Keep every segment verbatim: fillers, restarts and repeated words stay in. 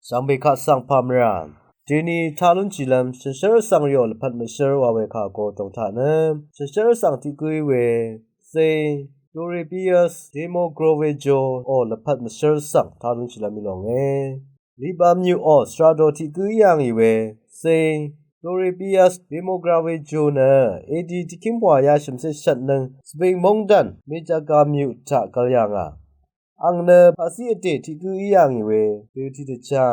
Shvngbe kaq svng pà mvrà deni taq lúnshìlv́m shànshér vsvng rìò lvpat mvshér wa we kà go tòng taq nø shànshér vsvng tiq gǿí we Saint Dorotheus Demogravejo ò lvpat mvshér svng taq lúnshìlv́m í lònge. Lima myuqò svrado tiq gǿ í yà ngì we Saint Dorotheus Demogravejo nø A D tiqkíng pvngwà yashø̀mcé shvtnøng Svbing móngdàn Mijaga myuq taq gvl yà ngà. Àng nø paqzí vdè tiq gǿ í yà ngì we dø tiq dvchá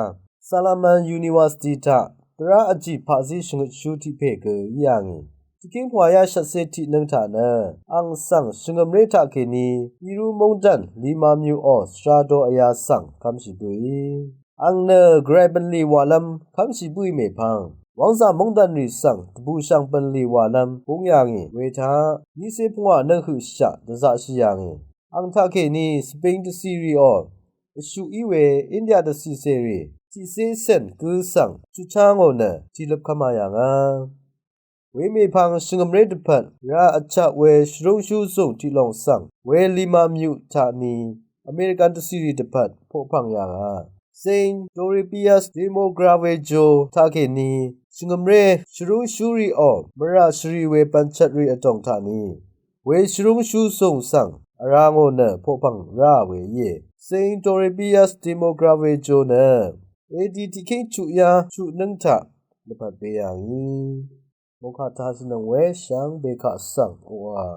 Salaman University taq dvrá vjì paqzí shvngøtshú tiq pè gø í yà ngì. Tiqkíng pvngwà yashvtcé tiqnøng taq nø àng svng shvngø̀mré taqkèní Irú móngdàn Lima myuqò svrado vyā svng kv́mshì bǿì. Àng nø gvray bv̀nlì wàlv́m kv́mshì bǿì mèpvng wv́ngzà móngdàn rì svng dvbùshv̀ng bv̀nlì wàlv́m búng yà ngì we taq nícé pvngwà nøng høqshaq dvzaqshì yà ngì. Àng taqkèní Svbing dvcì rìò vshuq í we India dvcì cèrì tiqcé cèn gǿ svng chuqchá ngò nø tìløp kv́mā yà ngà. Wemèpvng shvngø̀mré dvpvt rá vchaq we shvrúngshú zùng tiqlòng svng we Lima myuq taqni American dvcìrì dvpvt poqpv̀ng yà ngà. Saint Dorotheus Demogravejo taqkèní shvngø̀mré shvrúngshú rìò mvrà shvrì we bv̀nchvt rì vdòng taqni we shvrúngshú zùng svng vrá ngò nø poqpv̀ng rá we íe. Saint Dorotheus Demogravejo nø A D tiqkíng chuqyá chuqnǿng taq lvpat be yà ngì. Mòngkà taq shvnøng we shvngbe kaq svng oqà